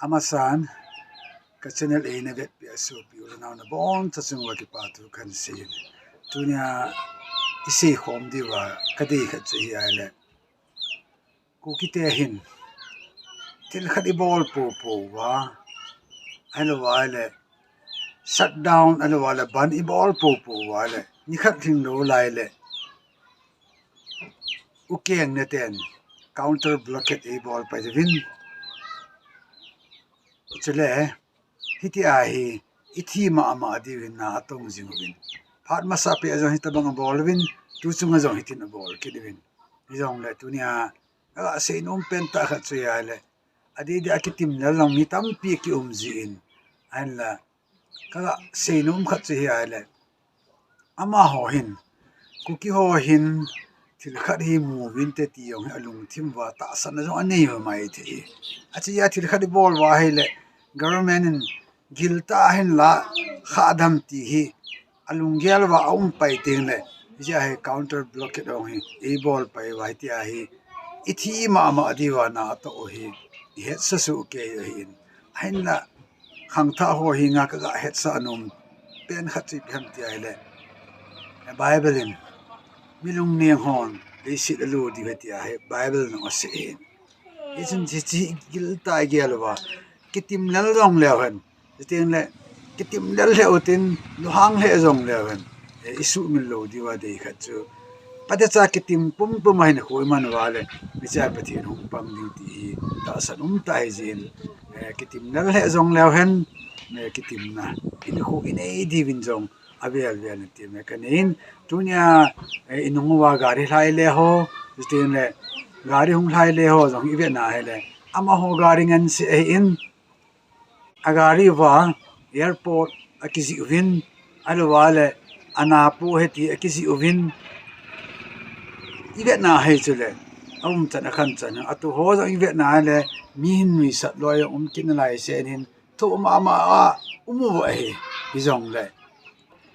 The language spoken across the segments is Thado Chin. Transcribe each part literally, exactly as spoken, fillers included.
Amasan, ka channel eina vetpi a sopi u le nao nabonchauva chunga kipa thu kahin seiyin. Tunia isei khom diuva kadei khat chu hi ahile, Kukite hin thil khat ibol poupouva, ahilouleh shutdown, ahilouleh bandh ibol poupouva le, nikhat lhinglou laile, ukeng neten counter blockade eibol pai uvin. Chule, hitia hi ithi mama diu hin na atong jing uvin. Phat masa peh a jong hitobang abol uvin, tu chunga jong hitin abol kit uvin. Hijongle tunia kasei nom pentah khat chu hi ahile, adeh deh a kitim lel jong mi tampi kium jin, ahinla kasei nom khat chu hi ahile, amaho hin, Kuki ho hin thil khat hi mu uvinte ti jong hi alungthim uva tahsanna jong anei u maithei. Achea thil khat ibol uva ahile, government in giltah a hinla khah dam ti hi alunggel uva aum pai tengle, hiche hi counter blockade jong hi eibol pai uva, hitia hi ithi mama diuva na atoh u hi ihetsa soh kei u ahin. Ahinla khangthah ho henga kaga hetsah nom pen khat chu ipi ham ti ahile, Bible in, mi lungneng hon leiset alo diu ahi tia hi Bible in asei ahin. Hichun hiche giltah a igel uva, kitim lel jongleu hen, chutengle kitim lel lheh utin, lunghang lheh jongleu hen, isuhmil lou diuva dei khat chu, phatecha kitim pumpum a hinkho iman uva le, hichea Pathen hung pang ding ti hi tahsan umtah ahi jeh in, kitim lel lheh jongleu hen, kitimna hinkho inei diuvin jong avel vel in time kanei in. Tunia inung uva gari lhai le ho, chutengle gari hung lhai le ho jong ivetna ahile, amaho gari ngense ahin, agari uva airport akijih uvin, ahilouleh anapo ahi ti akijih uvin, ivetna ahi chule, aumchan akhanchan atuho jong ivetna ahile, mi hin nuisat loi jong um kit nalai sen hin, thoh mama a um u ahi. Hijongle,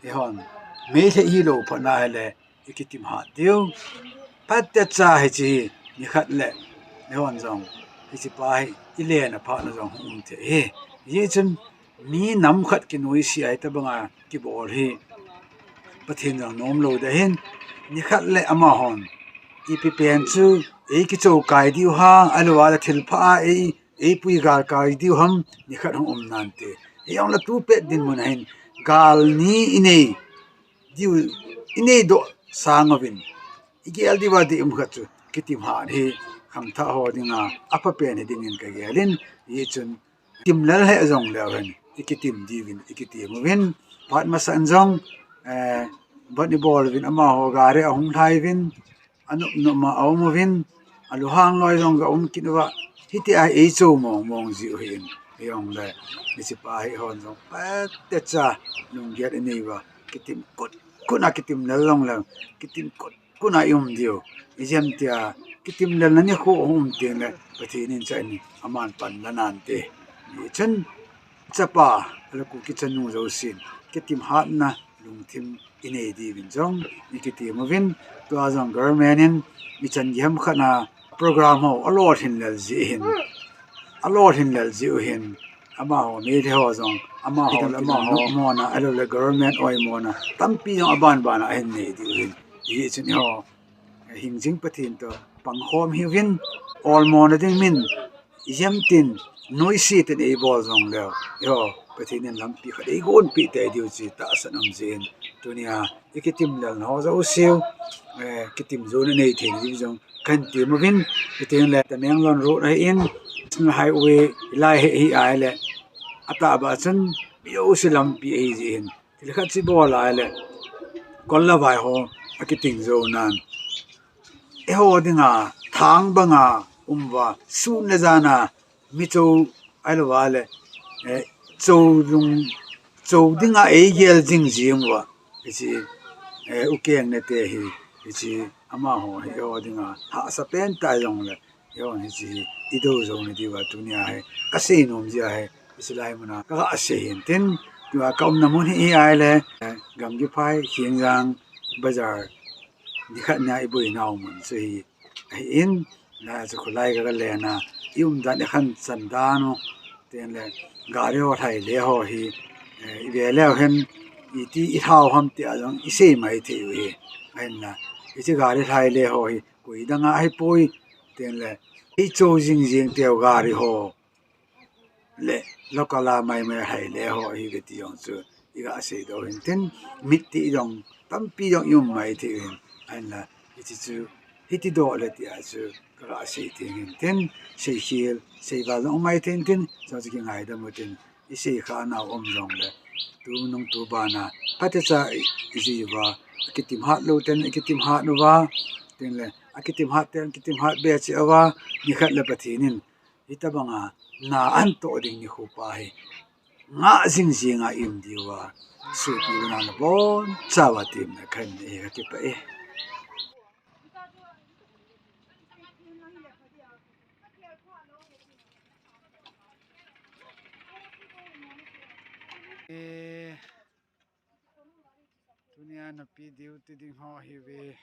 eihon Meitei hilou phatna ahile, ikitim hat diu. Phatecha hiche hi nikhat le, eihon jong hichepa hi ilena phatna jong hung um thei ahi. Hichun mi nam khat kinoise a hitobanga kibol hi Pathen jong nomlou ding ahin, nikhat le amahon ipi pen chu eikichou kai diu ham, ahilouleh thilpha a ei, eipui gal kai diu ham, nikhat hung um nante. Hijongle tupet dinmun ahin, gal ni inei diu, ineidoh sang uvin, igel diuva dei um khat chu kitim hat hi khangthah ho dinga aphapen hi dingin kagelin, hichun kitim lel lheh jongleu hen, ikitim diuvin ikitim uvin. Phat masang jong bandh ibol uvin, amaho gari ahung lhai uvin, anop nop a aum uvin, alunghang loi jong ga um kit uva, hitia eichou mong mong jiu ahin. Hijongle hichepa hi eihon jong phatecha lunggel inei uva, kitim kut kut a kitim lel jongleu, kitim kut kut a ium diu. Ijeh ham tia kitim lelna nikho hung um tengle, Pathen in chai ni aman panla nante. Hichun chapa, ahilouleh Kuki chanu jousen kitim hatna lungthim inei diuvin jong ikitim uvin. Tua jong government in ichan gei ham khat a program ho alolhin lel jeh hin, alolhin lel jeh u hin, amaho Meitei ho jong, amaho le amaho mona, ahilouleh government oimona tampi jong aban ban a ahin nei diu hin. Hichun eiho hingjing Pathen toh pangkhom hiuvin, olmona ding min, ijeh ham tin, noise tin eibol jongleu, eiho Pathen in lampi khat eigonpeh tei diu chu tahsan um jeh in, tunia ikitim lelna ho jouseu kitim jouna nei thei diu jong kahin tem uvin. Chutengle Tamenglong road ahin, National Highway lai hi ahile, atahbeh chun mi jouse lampi ahi jeh hin, thil khat chu ibol a ahile, kol le vai ho akiting jounan, eiho dinga thang banga um uva, sun le jan a mi chou, ahilouleh chou lung, chou dinga eigel jing jing uva, hiche ukeng nete hi, hiche amaho hi eiho dinga hahsa pentah jongle, eihon hiche hi idou jouna diuva tunia hi kasei nom jeh ahi. Hiche lai muna kaga sei hin tin, tua kaumna mun hi ahile, Gamgiphai Khengjang Bazar, nikhat nia iboinau mun chu hi ahin, lai chu kholai kaga lena, iumdan ikhanchan dan u, Tin le, gari ho lhai le ho hi, eh, i ve leu hen, iti i lhau ham tia jong i sei mai thei u hi. Ahin la, hiche gari lhai le ho hi, koi dang a hi poi. Tin le, i cho jing jing teu gari ho le, local a mai mai lhai le ho hi ve ti jong chu i ga sei doh hin tin, mit ti jong tampi jong i um mai thei u hin. Ahin la, hiche chu hiti doh le tia chu ka ga sei thei hin tin, sei khel, sei val jong um mai thei hin tin, chu chu kingaidam u tin, i sei kha nau um jong le, tu nung tu bana, phatecha i, i ji uva, a kitim hat lou ten, a kitim hat uva, tin le, a kitim hat ten, kitim hat be cheh uva, ni khat le Pathen in, hitabang a, na an toh ding nikho pa hi, ngah jing jing a i um diu va, sopi u nao nabon chauva temna kahin nei hi ka kipah e. Eh, tunia napi duty ding ho hi ve.